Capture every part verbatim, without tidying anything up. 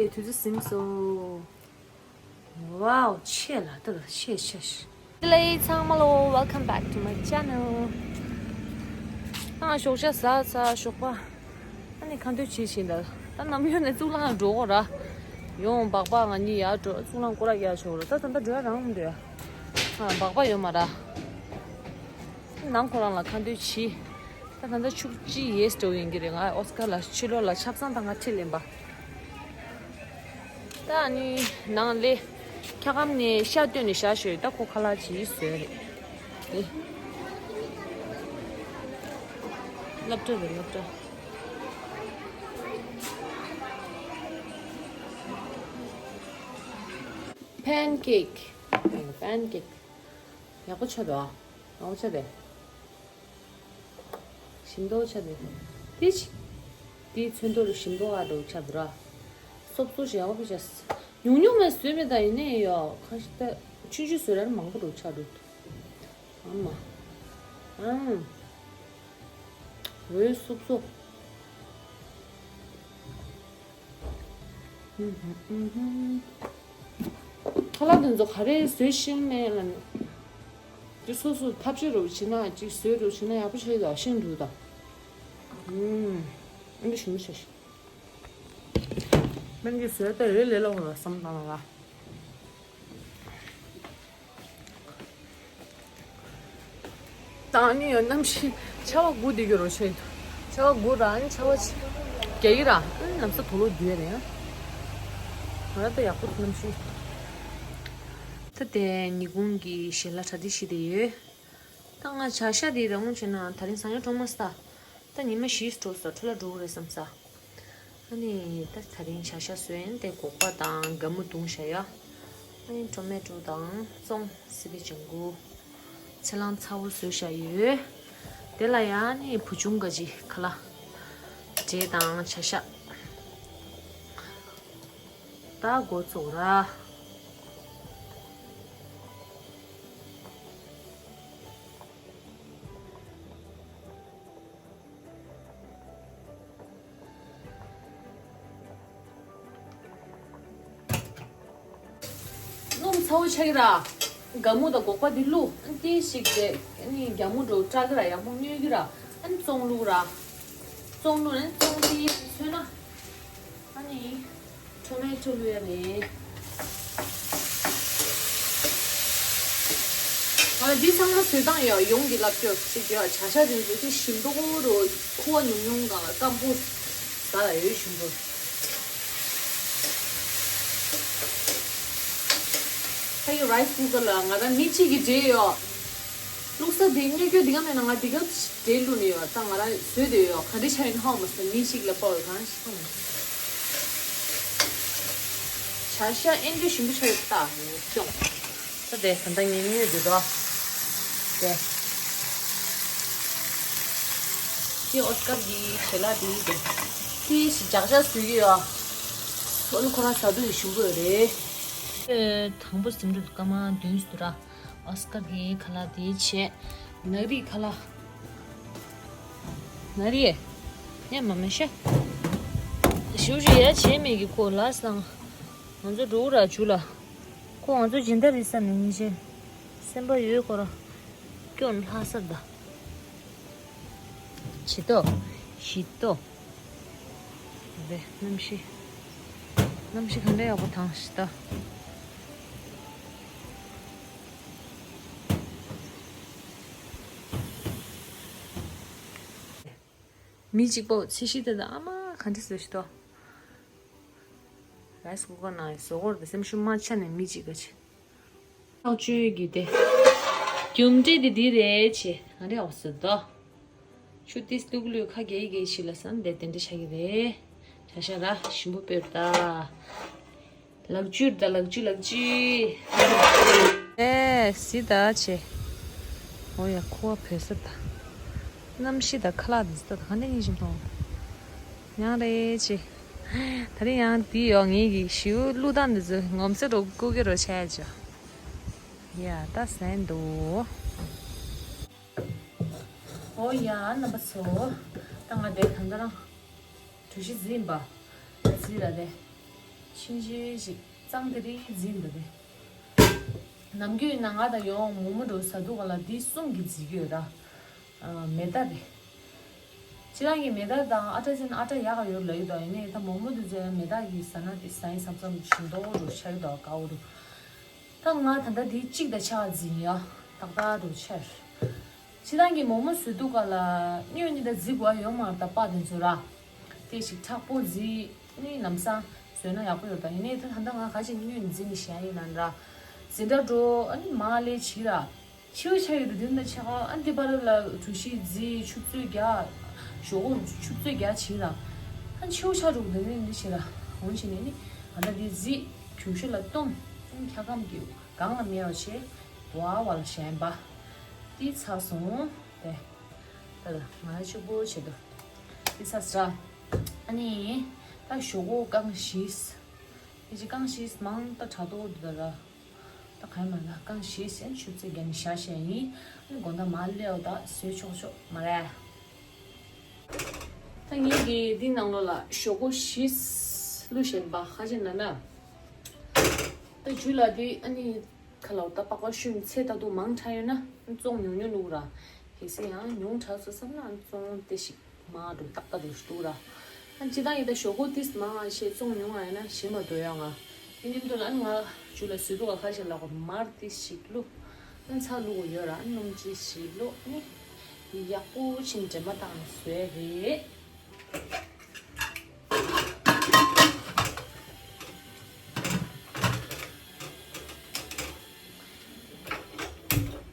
དུས་ཚོད་ཟིན་སོང་། ཝའོ། ཆེ་ལ་ད་ལ་ཆེ་ཆེ་ཤི། ལེ་ཚང་མ་ལོ། Welcome back to my channel. ཨ་ཞོགས་ཇ་ཟ་ཚར། ཞོགས་པ་ཨ་ནི་ཁ་འདོན་བྱེད་བཞིན་ད། ད་ནམ་ཡོང་ནས་གཙུག་ལག་འགྲོ་གོ་ར། ཡོང་། སྦག་སྦག་ང་གཉིས་ཡར་འགྲོ། གཙུག་ལག་སྐོར་ར་ཡར་ཞོག་ར། ད་ད་ད་འགྲོ་ཡ་རང་འདོད་ཡ། ཨ་སྦག་སྦག་ཡོད་མ་ར། ནང་ཁོ་རང་ལ་ཁ་འདོན་བྱེད། ད་ད་ལྟ་ཆུ་ཅི་ཡེས་འགྲོ་ཡིན་གྱི་རེད། ང་ཨོ་སི་ཀར་ལ་ཕྱི་ལོགས་ལ་ཆབ་གསང་དང་ང་ཁྲིད་ལེན་པ། ད་ནི་ནང་ལས་འཁྱག་སྒམ་ནས་ཤ་བཏོན་ནས་བཞག་ཤོད། ད་ཁོ་ཁ་ལག་ཅིག་བཟོས་རེད། ཨེ། སློབ་གྲྭ་རེད། སློབ་གྲྭ། ཕན་ཀེག། ཕན་ཀེག་ཡག་པོ་ཆགས་འདུག་ཨ། ཡག་པོ་ཆགས་འདུག་ཞིམ་མདོག་ཆགས་འདུག་དེ་ཆི། དེའི་ཚོན་མདོག་ལ་ཞིམ་མདོག་ཨ་འདྲ་ཆགས་འདུག་ར། སོབ་སོབ་ཞིག་ཡག་པོ་ཆགས། ཉུང་ཉུང་མ་བཟོས་མེད། ད་ཡིན་ནའི་ཡོ། ཁ་ཤས་ད་ཆུང་ཆུང་བཟོས་ར་མང་པོ་འདྲ་ཆགས་འདུག་ཨ་མ། ཨང་། འོད་སོབ་སོབ། ཁ་ལག་དེ་ཚོ་ག་རེ་བཟོས་ཤེས་མེད་ལ་ནི། དེ་སོ་སོ་ཐབས་ཤེས་རོགས་བྱེད་ན། ཅིག་བཟོས་རོགས་བྱེད་ན་ཡག་པོ་ཆགས་ཡོད། ཤིང་འདུག་ད། ཨུམ། ཨ་འདྲ་ཞིམ་པོ་ཆགས་ཤིང་། སྨན་གྱི་བཟོས་ད་རེ་ལས་སླ་པོ་རེད་བསམ་བཏང་ལ། ད་ནི་ཡང་གནམ་གཤིས་ཆར་པ་སྒུག་བསྡད་ཀྱི་རོ་ཆེ། ཆར་པ་སྒུག་ར། ཨ་ནི་ཆར་པ་ཆེ་རྒྱག་གི་ར། ཨ་ནི་ལམ་སང་དུག་ལོག་བསྡུས་རེད། ང་ད་ཡག་པོ་གནམ་གཤིས། ད་དེ་ཉིན་གུང་གི་ཞལ་ལག་གྲ་སྒྲིག་བྱེད་བསྡད་ཡོད། ད་ང་བྱ་ཤ་དེ་རང་བྱས་ན་ད་རིང་སང་ཉིན་གྲོངས་མ་སོང་། ད་ཉི་མ་བཞི་འགྲོ་ས་འཕྲོ་བརླག་འགྲོ་གི་རེད་བསམ་ས། ཨ་ནི་ད་ད་རིང་བྱ་ཤ་བཟོས་ཡིན། དེ་སྒོག་པ་དང་སྒ་མོ་བརྡུངས་བཞག་ཡ། ཨ་ནི་ཊོ་མེ་ཊོ་དང་ཙོང་སི་པའི་ལྗང་གུ། ཚལ་སླང་ཚ་པོ་བཟོས་བཞག་ཡོད། དེ་ལ་ཡ་ཨ་ནི་བུ་ཆུང་ག་ཅི་ཁ་ལག་འབྲས་དང་བྱ་ཤ། ད་འགོ་ཚུགས་ར། སྣུམ་ཚ་པོ་ཆགས་ཀྱི་ར། སྒ་མོ་དང་སྒོག་པ་འདི་བླུགས། ཨ་ནི་ཏིལ་ཞིག་དེ་ཨ་ནི་སྒ་མོ་འགྲོ་སྐྲག་གི་ར། ཡག་པོ་མྱོས་ཀྱི་ར། ཨ་ནི་ཙོང་བླུགས་ར། ཙོང་བླུགས་ནས་ཙོང་ཏིལ་ཚོས་ན། ཨ་ནི་ཊོ་མེ་ཊོ་བླུགས་ཡ་རེད། ང་འདི་ཚང་མ་བཟོས་སྟངས་ཡ་ཡོངས་ཀྱི་ལབ་ཀྱོག་ཅིག་ཡ། བྱ་ཤ་དེ་ཚོ་དེ་ཞིམ་མདོག་རོ། ཁུ་བ་ཉུང་ཉུང་གང་ལ་སྐམ་པོ། ད་ལ་ཡོད་ཞིམ་པོ། ཕ་གི་རའི་སི་ཀུ་ཀར་ལ་ང་རང་མི་གཅིག་གིས་འབྲས་ཡོད། བླུགས་ས་དེ་སྨྱོ་སྐྱོ་འདི་ག་མེད་ན་ང་འདི་ག་འབྲས་བླུགས་ནས་ཡོད། ད་ང་རང་བཟོས་བསྡད་ཡོད། ག་འདྲ་ཆགས་ཡོད་ན་ཧ་གོ་མ་སོང་། མི་གཅིག་ལ་དཔའ་བོ་གང་ཞིག་ཧ་གོ་མ་སོང་། བྱ་ཤ་ཨེ་འདྲ་ཞིམ་པོ་ཆགས་ཡོད་ད་སྐྱོང་། ད་དེ་ད་ལྟ་ངས་མྱོས་འདུག་ད། དེ། དེ་ཨོ་སི་ཀར་གྱི་ཞལ་ལག་དེ་དེ། དེ་ཞིག་ཇག་ཇག་བཟོས་ཀྱི་ཡོད། ཨོ་ནི་ཁོ་རང་ཟ་དུས་ཞིམ་པོ་ཡོད་རེད། ཨེ། དང་པོ་ཟིན་འགྲོ་སྐར་མ་བདུན་ཟིན་འདུག་ར། ཨོ་སི་ཀར་གྱི་ཁ་ལག་དེ་བྱས། ནག་རིགས་ཁ་ལག་ནག་རིགས། ཡ་མ་མ་ཤ། ཞུ་ཞུ་ཡ་བྱས་མེད་ཀྱི་ཁོ་ལ་སང་། ང་ཚོ་འགྲོ་ར་ཇུ་ལ། ཁོ་ང་ཚོ་སྦྱིན་བདག་རེད་བསམ་ནས་ཉིན་བྱེད། སེམས་པ་ཡོད་ཁོ་ར། སྐྱོན་ལྷག་སར་ད། ཇི་ལྟོ། ཞི་ལྟོ། རེད། གནམ་གཤིས། གནམ་གཤིས་ག་འདྲ་ཡག་པོ་དང་ཞི་ལྟོ། མི་གཅིག་པོ་ཚེ་ཤི་དེ་དང་ཨ་མ་ག་འདྲ་བཟོས་ཤི་ཏོ། རའི་སི་ཀུ་ཀར་ནང་བཟོ་གོ་ར་དེ་སེམས་ཤུགས་མ་ཆག་ནས་མི་གཅིག་ག་ཆེ། ཐག་གཅོད་ཀྱི་དེ། རྒྱུ་འབྲས་དེ་འདི་རེད་ཆེ། ང་རེ་འོ་ཟེར་དོ། ཆུ་ཏིས་ལུག་ལུག་ཁ་གྱེས་གྱེས་ཤི་ལ་སང་དེ་དེ་འདྲ་ཆགས་ཀྱི་རེད། བྱ་ཤ་ར་ཞིམ་པོ་སྤེལ་ད། ལག་འཇུ་ད་ལག་འཇུ་ལག་འཇུ། ཨེ་སི་ད་ཆེ། འོ་ཡ་ཁུ་བ་བོད་ས་ད། གནམ་གཤིས་ད་ཁ་ལག་འདི་ད་ག་འདྲ་ཡིན་ཞིག་མཐོང་། ཡང་རེད་ཆེ། ད་རིང་ཡང་འདི་ཡོ་ངེད་ཀྱི་ཞིའུ་བླུག་སྟངས་འདི་ཚོ་ངོམ་སེ་རོ་ཀུ་ཀེ་རོ་ཆ་ཡ་ཅོ། ཡ་ད་ཟན་འདུག་འོ་ཡ་རྣམ་པ་ཚོ། ད་ང་དེ་གང་ལྟར་གྲོ་ཞིབ་ཟིན་པ། ཟིན་ར་དེ། ཕྱིན་ཆད་ཞིག་གཙང་དེ་རིང་འཛིན་འདུག་པས། ནམ་རྒྱུན་ན་ང་དང་ཡོང་མོག་མོག་འདྲ་ཟ་དུས་ག་ལ་འདི་གསུམ་གྱིས་འཛིན་གྱི་ཡོད་ར། ཨ། མེ་ད་རེད། ཁྱེད་རང་གིས་མེ་ད་དང་ཨ་ཊ་ཟེར་ན་ཨ་ཊ་ཡག་ག་ཡོད་ལབ་ཀྱི་འདུག་ཡིན་ནའི་ད་མོག་མོག་འདི་ཚོ་མེ་ད་གིས་ཟ་ན་དེ་ཟ་ཡིན་བསམ་བསམ་ཞིམ་མདོག་འདྲ་ཆགས་ཀྱི་འདུག་དགའ་བོ་འདུག་ད་ང་ད་ལྟ་འདི་གཅིག་དང་ཕྱེད་ཀ་འཛིན་ཡ། ཏག་ཏག་འདྲ་ཆགས། ཁྱེད་རང་གིས་མོག་མོག་བཟོ་དུས་ག་ལ་སྣོད་ནི་ད་འཛིན་དགོས་ཡ་ཡོད་མ་རེད། ད་པགས་དེ་ཚོ་ར། དེ་ཞིག་མཁྲེགས་པོ་འཛིན་ནི་ལམ་སང་བཟོས་ན་ཡག་པོ་ཡོད་ད། ཡིན་ནའི་ད་ད་ལྟ་ང་ག་ཅིག་སྣོད་ནི་འཛིན་ནི་བཞག་ཡིན་ན་ར། འཛིན་གྲྭ་འགྲོ་ཨ་ནི་མར་སླེབས་བྱས་ར། ཕྱི་པོ་ཆགས་ཡོད་དུས་འདི་འདྲ་ཆགས་ཨ། འདི་བར་ལ་གྲོ་ཞིབ་འཛིན་ཆུ་ཚོད་བརྒྱ། ཞོག་ཁོག་ཆུ་ཚོད་བརྒྱ་བྱས་ར། ཨ་ཕྱི་པོ་ཆགས་འགྲོ་གི་འདུག་འདི་འདྲ་བྱས་ར། འོང་བྱས་ནས་ནི་ང་ད་འདི་འཛིན་གྱོང་ཤོག་ལ་གཏོང་། འཁྱག་སྒམ་གྱི་སྒང་ལ་མེད་པ་བྱས། བ་བ་ལ་གཞན་པ། འདི་ཚར་སོང་། དེ། ད་ལྟ་ང་གཅིག་པོ་བྱེད་དོ། འདི་ཚར་ས། ཨ་ནི། ད་ཞོག་ཁོག་རྐང་བཞི། དེ་ཅི་རྐང་བཞི་མང་ད་དྲག་ཏོག་འདུག་ད་ར། ད་གང་ཡིན་མ་ད་རྐང་བཞི་ཟེར་ཆུ་ཚོད་བརྒྱ་ནས་བཞག་བཞག་ཡིན། ཨ་ནི་དགོང་དག་མར་སླེབས་ད་བཟོས་ཆོག་ཆོག་མ་རེད། ད་ངེད་ཀྱིས་འདི་ནང་ལོགས་ལ་ཞོག་ཁོག་བཞི་བླུགས་བཞིན་པ་ཁ་ཅིག་ན་ན། ད་རྒྱུ་ལ་འདི་ཨ་ནི། ཁ་ལོ་ད་པགས་པ་ཤུན་ཚད་ལྟ་དུ་མང་དྲགས་ཡོད་ན་བཙོང་ཉུང་ཉུང་བླུགས་ར། གལ་སྲིད་ཡང་ཉུང་དྲགས་སོང་བསམ་ན་བཙོང་དེ་ཞིག་མང་འགྲོ་ཏག་ཏག་འགྲོ་ཞིག་འདུག་ར། ཨ་ཅི་ད་ཡིན་ད་ཞོག་ཁོག་ཏིས་མང་ང་ཞེས་བཙོང་ཉུང་ང་ཡིན་ན་ཞིམ་མ་འགྲོ་ཡོང་ང་། དེ་ནི་འདུག་ལ་ང་ཇུ་ལ་སུས་འདུག་ག་ཁ་ཞིག་ལ་གོ་མར་ཏིས་ཞིག་བླུགས། ཨ་ཚ་བླུགས་གོ་ཡོད་ར་ཨ་སྣུམ་ཅིག་ཞིག་བླུགས་ནི། ཡག་པོ་ཕྱིན་འདྲེས་མ་བཏང་བཟོས་རེད།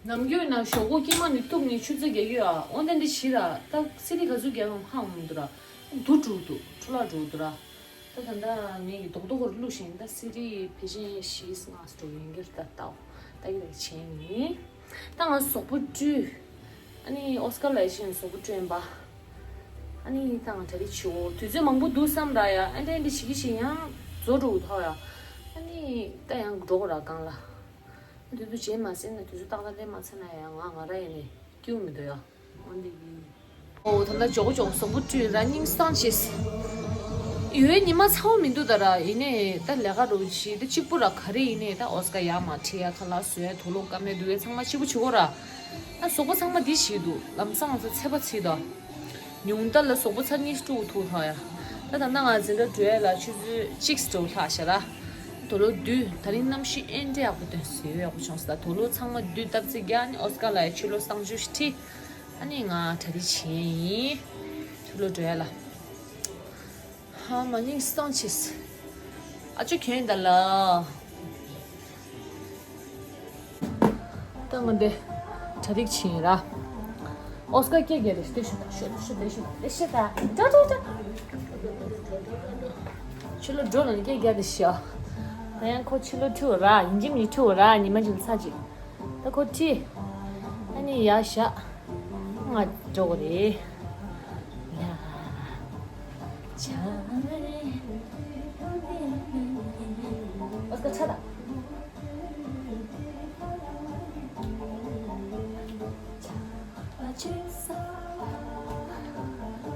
ནམ་རྒྱུན་ན་ཞོག་ཁོག་དཀྱིལ་མ་ནས་གཏུབ་ནས་ཆུ་ཚོད་བརྒྱད་ཀྱི་ཡོད་ཨ། འོན་ཏེ་འདི་ཞི་ར་ད་སི་རི་ག་ཚོད་རྒྱག་ཡོང་ཧ་འོང་འདུག་ར། འདུ་འགྲོ་འདུག་འཕྲོ་བརླག་འགྲོ་འདུག་ར། ད་ད་ལྟ་ངས་ཀྱི་རྡོག་རྡོག་གོར་བླུགས་ཤིང་ད་སི་རི་ཕལ་ཆེར་བཞི་ལྔ་འགྲོ་ཡོང་གི་རེད། ད་ལྟ་ད་ཡི་རེད་བྱས་ནས་ད་ང་གཟུགས་པོ་བཀྲུས། ཨ་ནི་ཨོ་སི་ཀར་ལ་ཡི་ཤིང་གཟུགས་པོ་བཀྲུས་ཡིན་པ། ཨ་ནི་ད་ང་གྲ་སྒྲིག་བྱེད་འོ་དུས་ཚོད་མང་པོ་འདུག་བསམ་ར་ཡ། ཨ་འདྲ་འདྲ་བྱེད་ཀྱི་བྱེད་ཡང་རྫོགས་འགྲོ་གི་ཐོག་ཡ། ཨ་ནི་ད་ཡང་འགྲོ་གི་ར་སྒང་ལ། དུས་ཚོད་རྗེས་མ་ཟིན་ན་དུས་ཚོད་ཏག་ཏག་སླེབས་མ་ཚར་ན་ཡང་ང་ང་ར་ཡིན་ནས་སྐྱིད་མི་འདུག་ཡ། འོ་འདི་ཡིན། འོ་ད་ལྟ་མགྱོགས་མགྱོགས་གཟུགས་པོ་བཀྲུས་ར་སྙིང་སངས་བྱས། ཡོད་ཉི་མ་ཚ་བོ་མི་འདུག་ད་ར། ཡིན་ནས་ད་ལས་ཀ་རུ་བྱེད་ད་གཅིག་པུ་ར་ག་རེ་ཡིན་ནས་ད་ཨོ་སི་ཀ་ཡར་མར་ཁྲིད་ཡ་ཁ་ལག་བཟོ་ཡ་དུག་ལོག་ཀ་མེད་འདུག་ཡ་ཚང་མ་གཅིག་པུ་བྱེད་གོ་ར། ད་གཟུགས་པོ་ཚང་མ་འདི་བྱེད་འདུག་ལམ་སང་ང་ཚོ་ཚད་པ་ཚིག་ད། ཉུང་མཐའ་ལ་གཟུགས་པོ་ཚར་གཉིས་དཀྲུག་ཐུག་ཐག་ཡ། ད་ད་ལྟ་ང་འཛིན་གྲྭ་འགྲོ་ཡ་ལ་ཆུ་ཚོད་གཅིག་འགྲོ་ལྷག་ཤག་ར། དུག་ལོག་བསྡུས་ད་རིང་གནམ་གཤིས་ཨེ་འདྲ་ཡག་པོ་སྟོན་ཟེར་ཡག་པོ་བྱུང་སོང་། ད་དུག་ལོག་ཚང་མ་བསྡུས་སྟབས་ཚིག་རྒྱག་ནི་ཨོ་སི་ཀར་ལ་ཡ་ཕྱི་ལོགས་གསང་སྤྱོད་ཞིག་ཁྲིད། ཨ་ནི་ང་གྲ་སྒྲིག་བྱས་ཡིན། ཕྱི་ལོགས་འགྲོ་ཡ་ལ། ཧ་མ་སྙིང་སངས་ཆེས། ཨ་ཅོ་གྱོན་ད་ལ། ད་ང་འདི་གྲ་སྒྲིག་བྱེད་ཡིན་ར། ཨོ་སི་ཀར་སྐད་རྒྱག་དེ་ཤོད་ཤོད་ཤོད་ཤོད་དེ་ཤོད་དེ་ཤོད་ད་འགྲོ་འགྲོ་འགྲོ། ཕྱི་ལོགས་འགྲོ་ལ་སྐད་རྒྱག་དེ་ཤོད། ད་ཡང་ཁོ་ཕྱི་ལོགས་ཁྲིད་འོ་ར་ཡིན་གཅིག་མིན་གཅིག་ཁྲིད་འོ་ར་ཉི་མ་གཅིག་ལ་ཚར་གཅིག་ད་ཁོ་ཁྲིད། ཨ་ནི་ཡར་བཞག་ང་འགྲོ་གི་རེད། ཡ། ཆ་རེ། ཨོ་སི་ཀར་ཆ་ད།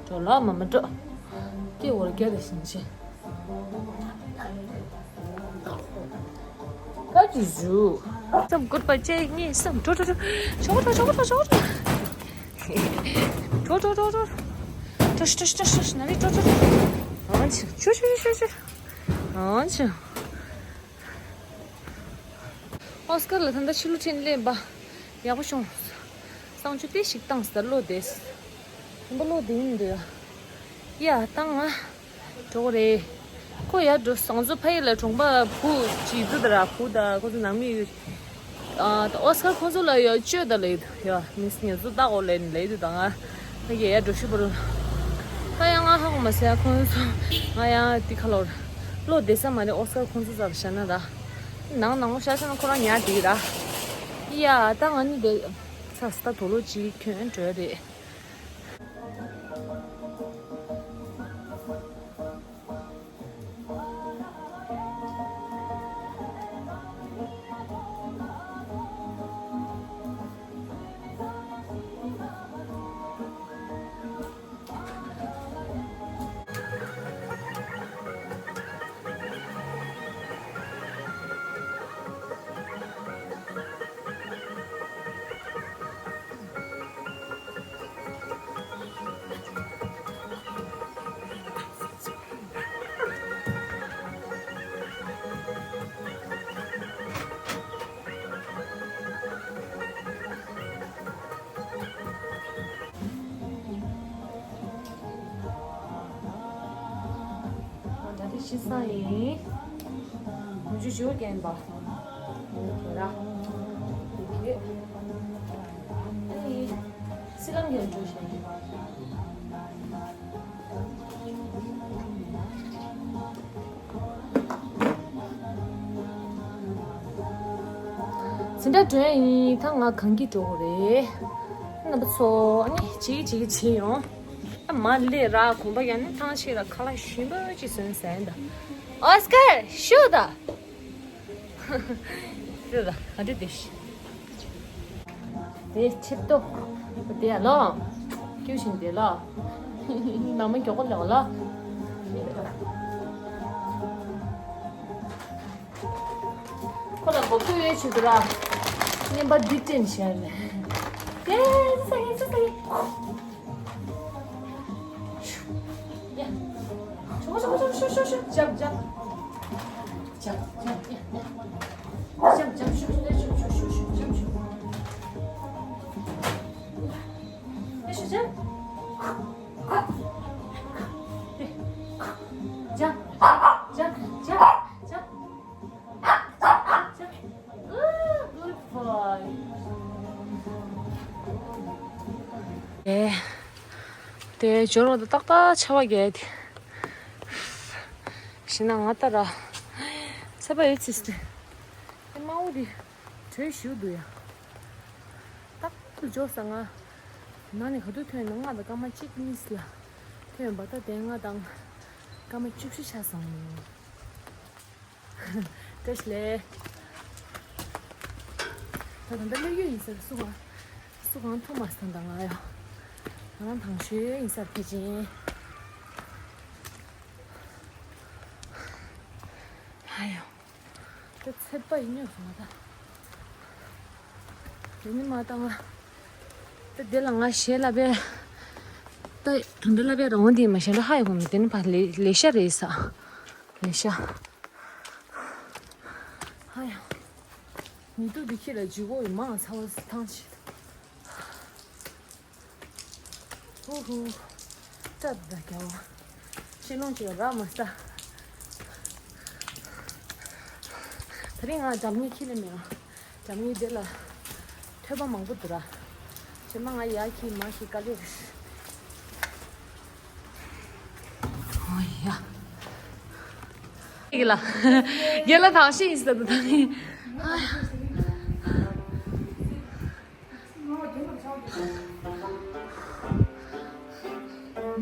འགྲོ་ལ་མ་མ་འགྲོ། སྐྱེ་བོར་རྒྱ་རེ་བཞིན་ཆེ། ཀ་ཅི་ཞུ། སམ་གུར་པ་ཅེ་ཉེ་སམ་འགྲོ་འགྲོ་འགྲོ། ཆོག་འགྲོ་ཆོག་འགྲོ་ཆོག་འགྲོ། འགྲོ་འགྲོ་འགྲོ་འགྲོ། ཏྲོ་ཤི་ཏྲོ་ཤི་ཏྲོ་ཤི་ན་རི་ཏྲོ་ཏྲོ་ཏྲོ། ཨང་ཆི་ཆུ་ཆུ་ཆུ་ཆུ། ཨང་ཆི། ཨོ་སི་ཀར་ལ་ད་ལྟ་ཕྱི་ལོགས་ཁྲིད་སླེབས་པ། ཡག་པོ་བྱུང་། གསང་སྤྱོད་དེ་ཞིག་བཏང་ཟེར་བློ་བདེ། ཧམ་པ་བློ་བདེ་ཡིན་འདུག་ཡ། ཡ་བཏང་ང་། འགྲོ་གི་རེད། ཁོ་ཡར་འགྲོ་ང་ཚོ་ཕ་ཡུལ་ལ་གྲོང་པ་བུ་གཅིག་འདུག་ད་ར་བུ་དང་ཁོ་ཚོ་ནང་མི་ཡོད། ཨ་ད་ཨོ་སི་ཀར་ཁོ་ཚོ་ལ་ཡ་བཅོས་ད་ལེ་ཡ་མི་ངེད་ཚོ་ལྟ་གོ་ལེ་ལེ་འདུག་ད་ང་ཕ་གི་ཡར་འགྲོ་ཤི་བ་རུ། ད་ཡང་ང་ཧ་གོ་མ་སོང་ཡ་ཁོ་ཚོ་ང་ཡང་དེ་ཁ་ལོར་བློ་བདེ་ས་མ་རེད། ཨོ་སི་ཀར་ཁོ་ཚོ་ཚར་བཞག་ན་ད་ནང་ནང་ལོགས་བཞག་བཞག་ན་ཁོ་རང་ཉར་བསྡད་ཀྱི་ར། ཡ་ད་ང་ནི་དེ་ཚ་ས་ད་དུག་ལོག་ཅིག་གྱོན་འགྲོ་ཡ་རེད། ཤི་ས་ཡིན། མུ་ཇུ་ཇུ་རྒན་པ། ར། ཨ་ནི། སི་ལམ་རྒན་འགྲོ་བཞིན། འཛིན་གྲྭ་གྲོལ་ཡིན། ད་ང་གངས་སྐྱིད་འགྲོ་དགོས་རེད། རྣམ་པ་ཚོ་ཨ་ནི་བྱེད་ཀྱི་བྱེད་ཀྱི་བྱེད་ཡོང་། ཨ་མ་སླེབས་ར་གོམ་པ་ཡང་ནི་ཐང་ཆད་ར་ཁ་ལག་ཞིམ་པོ་ཅིག་ཟོས་ཟིན་ད། ཨོ་སི་ཀར་ཤུ་ད། ཤུ་ད་ག་འདྲ་དེ་ཤི། དེ་ཆིབས་ཏོ། དེ་ཡ་ལོ། ཀྱུ་ཤིང་དེ་ལོ། ནང་མི་མགྱོགས་པོ་ལོག་ལོ། ཁོ་ལ་མགོ་ཐུག་ཡོད་ཆུ་དུ་ར། བརྙན་པ་འདི་སྟོན་བྱས་ནས། དེ་ས་ཡི་ས་ས་ཡི། ཡ། ཤུ་ཤུ་ཤུ་ཤུ་ཤུ་ཤུ། ཇམ་ཇམ། ཇམ་ཇམ་ཡ་ཡ། ཇམ་ཇམ་ཤུ་ཤུ་ཤུ་ཤུ་ཤུ་ཤུ། ཇམ་ཤུ། ཡ་ཤུ་ཇམ། ཇམ་ཇམ་ཇམ་ཇམ། Good boy. ཨེ། དེ་འབྱོར་བ་དང་ཏག་ཏག་ཆར་པ་བརྒྱབ་དེ། ཤི་ན་ང་ལྟ་ར། ཚད་པ་ཡོད་ཚིག་སྟེ། དེ་དམར་པོ་དེ་དྲོད་ཞུ་འདུག་ཡ། ཏག་ཏག་འབྱོར་ས་ང་། ནང་ནས་ག་དུས་ཐོན་ན་ང་དང་སྐར་མ་གཅིག་གཉིས་ལ་ཐོན་པ་ད་དེ་ང་དང་སྐར་མ་བཅུ་བཞི་ཆགས་སོང་། བཀྲ་ཤིས་བདེ་ལེགས། ད་ད་ལྟ་གློད་རྒྱུ་ཡིན་ཟེར་སུ་གང་སུ་གང་ཐུག་མ་སོང་ད་ང་ཡང་ང་རང་དང་ཤོས་ཡིན་ཟེར་ཕལ་ཆེར། ཨ་ཡོ། ད་ཚད་པ་ཡིན་ཉོ་སོང་ད། དེ་ནི་མ་ད་ང་། ད་དེ་ལ་ང་ཞེ་ལ་བས། ད་དུང་འདི་ལ་བས་རང་དེ་མ་ཞེ་འགྲོ་ཧ་ཡོད་གོ་མི་དེ་ནི་ཕ་ལེ་ལེ་ཤ་རེད་ས། ལེ་ཤ། ཧ་ཡང་། ཉི་གདུགས་འདི་ཁྱེད་ལ་ལྗིད་ཁོག་ཡིན་མང་ཚ་བ་ཐང་ཆད། ཧུ་ཧུ། སྐྲ་དང་རྒྱ་བ། ཕྱི་ལོང་ཅིག་རག་མ་ས། དེ་རིང་ང་འགྲམ་གཉིས་ཁྱི་ལས་མེད། འགྲམ་གཉིས་དེ་ལ་ཐོད་པ་མང་པོ་འདུག་ར། ཕྱི་མ་ང་ཡ་ཁྱི་མ་ཁྱི་དཀའ་ལས་རེད། ཨོ་ཡ། ཡ་ལ། ཡ་ལ་ཐང་ཤི་ཡིན་ས་དུ་ཐང་ཡིན།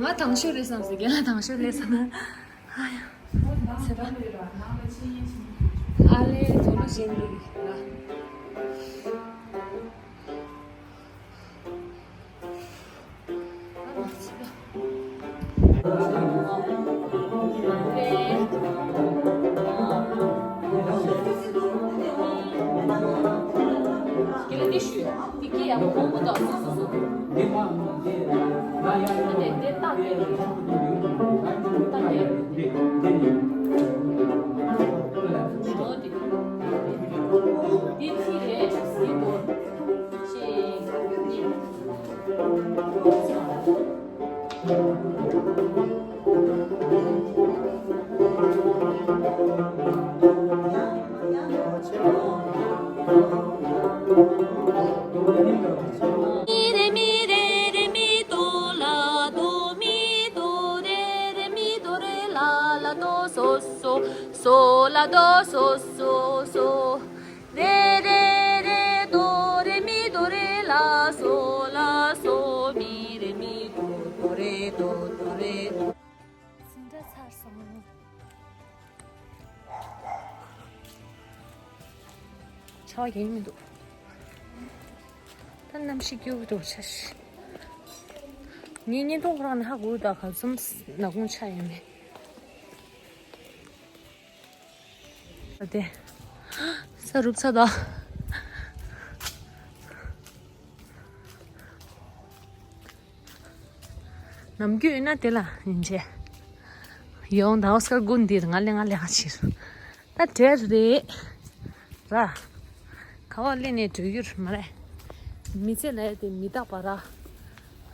ང་དང་ཤོས་རེད་བསམ་སོང་། རྒན་ལགས་དང་ཤོས་རེད་བསམ་ན། ཨ་ཡ། ཚེ་ར། ཨ་ལེ་དོ་ལུ་བཞིན་འདུག་ལ། མི་རེ་མི་རེ་རེ་མི་དོ་ལ་དོ་མི་དོ་རེ་རེ་མི་དོ་རེ་ལ་ལ་དོ་སོ་སོ་སོ་ལ་དོ་སོ་སོ་སོ། རེ་རེ་རེ་དོ་རེ་མི་དོ་རེ་ལ་སོ་ལ་སོ། མི་རེ་མི་དོ་དོ་རེ་དོ་དོ་རེ། འཛིན་གྲྭ་ཚར་སོང་། ཆར་པ་རྒྱག་གི་མི་འདུག་ད་གནམ་གཤིས་སྐྱིད་པོ་འདུག་ཆ་ཤི། ངའི་བརྙན་ཐུང་ཁོ་རང་ནས་ཧ་གོ་ད་ག་ཚོད་ནག་ཁུང་ཆགས་ཡོད་མེད། ཨ་དེ། ས་རུབ་ཚར་དོ། ནམ་རྒྱུན་ཡིན་ན་དེ་ལ་ཡིན་ཆེ། ཡོང་ད་ཨོ་སི་ཀར་དགུན་འདིར་ང་ལས་ང་ལས་ང་ཕྱིར། ད་དེར་རེད། ར། ག་བ་ལས་ནས་འགྲོ་རྒྱུར་མ་རེད། མི་ཚེ་ལས་དེ་མི་རྟག་པ་ར།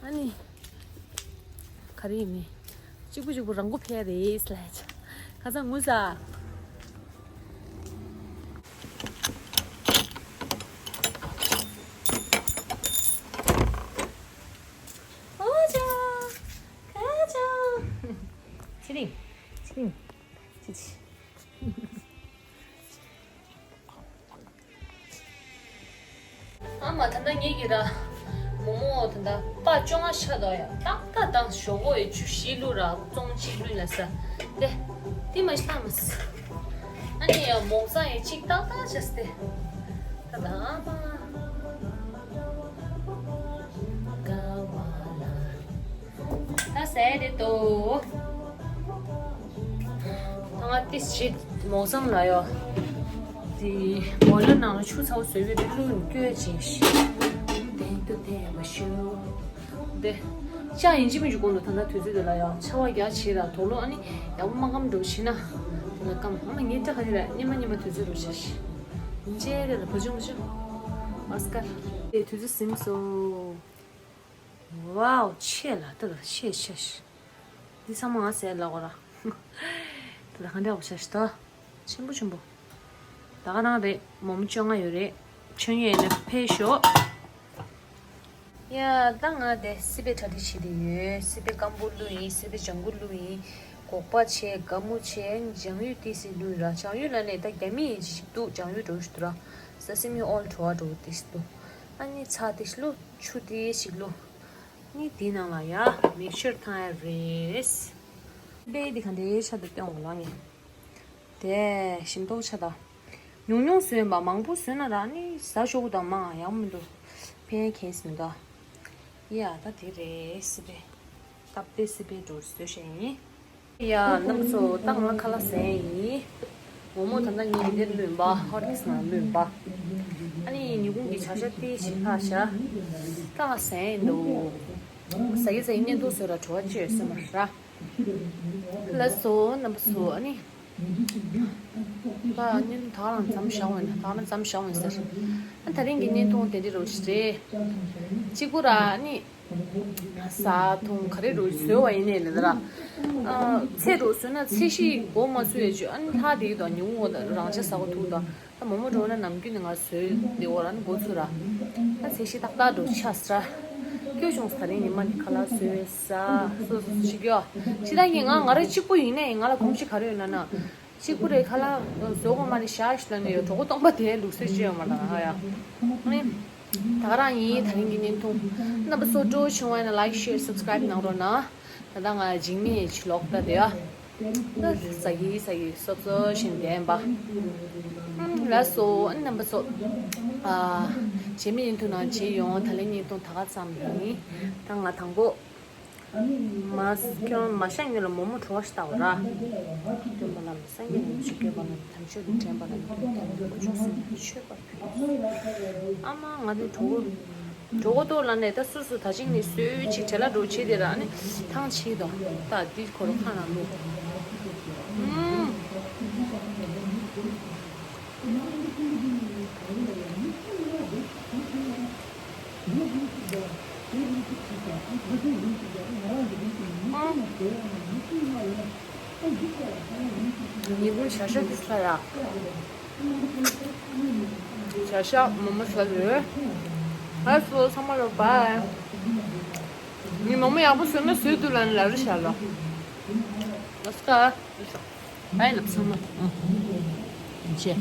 ཨ་ནི། ག་རེ་ཡིན་ནི། གཅིག་པུ་གཅིག་པུ་རང་མགོ་ཕལ་རེད་ལ། ཁ་སང་ངུ་ས། ཨོ་ཅང་། ཁ་ཅང་། ཚེ་རིང་། ཚེ་རིང་། ཚེ་ཚེ། ཨ་མ་ད་ལྟ་ངེད་ཀྱི་ར། མོག་མོག་ད་ལྟ་པ་བཅོ་ལྔ་ཆགས་འདུག་ཡ། ཏག་ཏག་བཏང་། ཞོག་ཁོག་ཡི་བཅུ་བཞི་བླུགས་ར་བཙོང་གཅིག་བླུགས་ལ་ས། དེ། དེ་མ་ཤི་ལ་མ་སི། ཨ་ནི་ཡ་མོག་ཙང་ཡི་གཅིག་ཏག་ཏག་བྱས་ཏེ། ད་ལྟ་ཨ་མ། ད་ཟས་རེད་དོ། ད་ང་ཏིས་ཞིག་མོག་ཙང་ལ་ཡོ། དེ་བོ་ལ་ནང་ལ་ཆུ་ཚ་བོ་བཟོས་ཡོད་དེ་བླུགས་ནས་སྐྱོད་ཅིང་ཤི། དེ་འདུག་དེ་མ་ཞུ། དེ། ཅག་ཡིན་གཅིག་མིན་གཅིག་དགོས་འདུག་ད་ལྟ་དུས་ཚོད་དེ་ལ་ཡང་ཆར་པ་རྒྱག་བྱེད་ར་དོག་ལོ། ཨ་ནི་ཡག་པོ་མ་སྐམ་འགྲོ་བྱེད་ན། དེ་ལ་སྐམ། ཨ་མ་ངའི་སྐྲ་ཁ་ཤས་ར་སྙེ་མ་སྙེ་མ་དུས་ཚོད་རུ་ཆ་ཤི། ཡིན་ཅེ་རེ་ལ་བུ་ཆུང་བུ་ཆུང་། མ་སི་ཀ་ར། དེ་དུས་ཚོད་ཟིན་སོང་། ཝའོ་ཆེ་ལ་ད་ལ་ཤེས་ཤེས་ཤི། འདི་ཚང་མ་ང་ཟས་ལ་གོ་ར། ད་ལ་ག་འདྲ་བ་ཤ་ཤི་ད། ཆེན་པོ་ཆེན་པོ། ད་ག་རང་རེད། མོག་མོག་བཅོ་ལྔ་ཡོད་རེད། ཆོས་ཉིད་ཡིན་ན་ཕེབས་ཤོག་ཡ་ད་ང་དེ་སི་པན་གྲ་སྒྲིག་བྱེད་དེ་ཡོད། སི་པན་སྐམ་པོ་བླུགས་ཡིན། སི་པན་ལྗང་གུ་བླུགས་ཡིན། སྒོག་པ་བྱས། སྒ་སྨུག་བྱས། ལྗང་གུ་ཏི་སི་བླུགས་ཡིན་ར། ལྗང་གུ་ལ་ནས་ད་རྒྱ་མི་ཡི་ཞིག་འདུག་ལྗང་གུ་འགྲོ་ཞིག་འདུག་ར། ས་སི་མི་ཨོལ་བྲོ་བ་འགྲོ་ཏི་སི་འདུག་ཨ་ནི་ཚ་ཏི་སི་བླུགས། ཆུ་ཏི་ཞིག་བླུགས། ནི་དེའི་ནང་ལ་ཡ་མིག་ཆར་ཐང་ཡ་རེད། སི་པན་འདི་ག་འདྲའི་ཆ་དུ་སྟོན་འོང་ལ་ངས། དེ་ཞིམ་མདོག་ཆ་ད། ཉུང་ཉུང་བཟོས་པ་མང་པོ་བཟོས་ན་ར་ནི་ཟ་ཞོག་དང་མ་ཡག་མི་འདུག་ཕན་ཁེས་མི་འདུག་ཡ་ད་དེ་རེད་སི་པན། སྟབས་བདེ་སི་པན་འགྲོ་བཟོས་བཤད་ཡིན། ཡ་རྣམ་པ་ཚོ་ད་ང་ཁ་ལག་ཟས་ཡིན། མོག་མོག་ད་ལྟ་ངས་འདིར་བླུགས་པ་ཧོ་ལིག་སི་ནང་བླུགས་པ། ཨ་ནི་ཉིན་གུང་གི་བྱ་ཤ་ཏི་ཞིག་ཕར་བཞག་ད་ང་ཟས་ཡིན་འདུག་ཟ་གི་ཟ་གི་བརྙན་ཐུང་བཟོས་ར་བྲོ་བ་ཅི་ཡོད་སེམས་པ་ར། ལགས་སོ་རྣམ་པ་ཚོ། ཨ་ནི། ད་ཉིན་ད་རང་མཚམས་བཞག་འོང་ན་ད་རང་མཚམས་བཞག་འོང་ཟེར། ཨ་ད་རིང་གི་བརྙན་ཐུང་དེ་འདྲ་རོ་ཞིག་རེད། གཅིག་པུ་ར་ཨ་ནི། ཟ་འཐུང་ག་རེ་རོ་བཟོས་བ་ཡིན་ནའི་ལེ་ད་ར། ཨ་ཚེ་རོ་བཟོས་ན་ཚེ་གཞི་མགོ་མ་ཚོས་ཡ་ཅུ་ཨ་ནི་ལྷ་དེ་དང་ཉུང་བོ་དང་རང་ཆ་ཟ་གོ་ཐུག་དང་། ད་མོག་མོག་འགྲོ་ན་ནམ་རྒྱུན་ནས་ང་བཟོས་བདེ་བོ་ར་ནི་འགོ་ཚུགས་ར། ད་ཚེ་གཞི་ཏག་ཏག་འགྲོ་ཆ་སྲ། སྐྱོ་བྱུང་ས་རིང་ཉི་མ་འདི་ཁ་ལག་བཟོས་ས་སོ་སོ་སོ་ཞིག་ཡོད། ཕྱི་ད་ངས་ང་ང་རང་གཅིག་པུ་ཡིན་ནའི་ང་ལ་གོམས་གཤིས་ག་རེ་ཡོད་ན་ན། གཅིག་པུ་རེད་ཁ་ལག་བཟོ་གོ་མ་རེད་ཤག་ཤི་ལ་ནི་ཡོད་གྲོགས་པོ་སྟོང་པ་དེ་ལུགས་སྲོལ་ཅི་ཡོད་མ་རེད་ད་ང་ཡ། ཨ་ནི། ད་ག་རང་ཡིན་ད་རིང་གི་བརྙན་ཐུང་། རྣམ་པ་ཚོ་སྤྲོ་བྱུང་བ་ཡིན་ན་ལའིག་ཤེར་སབ་སི་ཀ་རའིབ་གནང་རོགས་གནང་། ད་ལྟ་ང་འཇིགས་མེད་ཆུ་ལོག་ལྟ་དེ་ཡ། ཟ་གི་ཟ་གི་སོབ་སོབ་བཞིན་བསྡད་པ། ལགས་སོ་ཨ་ནི་རྣམ་པ་ཚོ། ཨ། རྗེས་མའི་བརྙན་ཐུང་ནང་མཇལ་ཡོང་། ད་ལན་བརྙན་ཐུང་ད་ག་ཙམ་ཡིན། ད་ང་དང་པོ། མ་ཁྱོད་མ་ཤ་ཉོ་ལ་མོག་མོག་བྲོ་བ་ཞིག་ལྟ་བ་ར། སྟོན་པ་ལ་སངས་རྒྱས་ལ་ཆོས་སྐྱོན་པ་ལ་དམ་ཆོས་ཀྱི་དྲན་པ་ལ་དམ་ཆོས་སུ་མཆོད་པ་ཕུལ། ཨ་མ་ང་དེ་གྲོགས་གྲོགས་ཏོ་ལ་ནས་ད་སུ་སུ་ད་ཅིང་ནི་སོའི་ཅིག་བྲེལ་ལ་འགྲོ་བྱེད་དེ་ར་ནི་ཐང་ཆེ་དང་ད་དེ་ཁོ་རོ་ཁ་ན་ལུ། ཨུམ། ཉིན་གུང་བྱ་ཤ་ཏི་ས་ཡ། བྱ་ཤ་མོག་མོག་ཟ་ལོས། ཨ་སོ་ཚང་མ་ལོ་བའི། ངས་མོག་མོག་ཡག་པོ་བཟོས་ན་བཟོས་འདུག་ལ་ནི་ལ་རི་ཤ་ལོ། ཨོ་སི་ཀ། བའི་ལབ་ཚང་མ། ཨུ། ཡིན་ཆེ།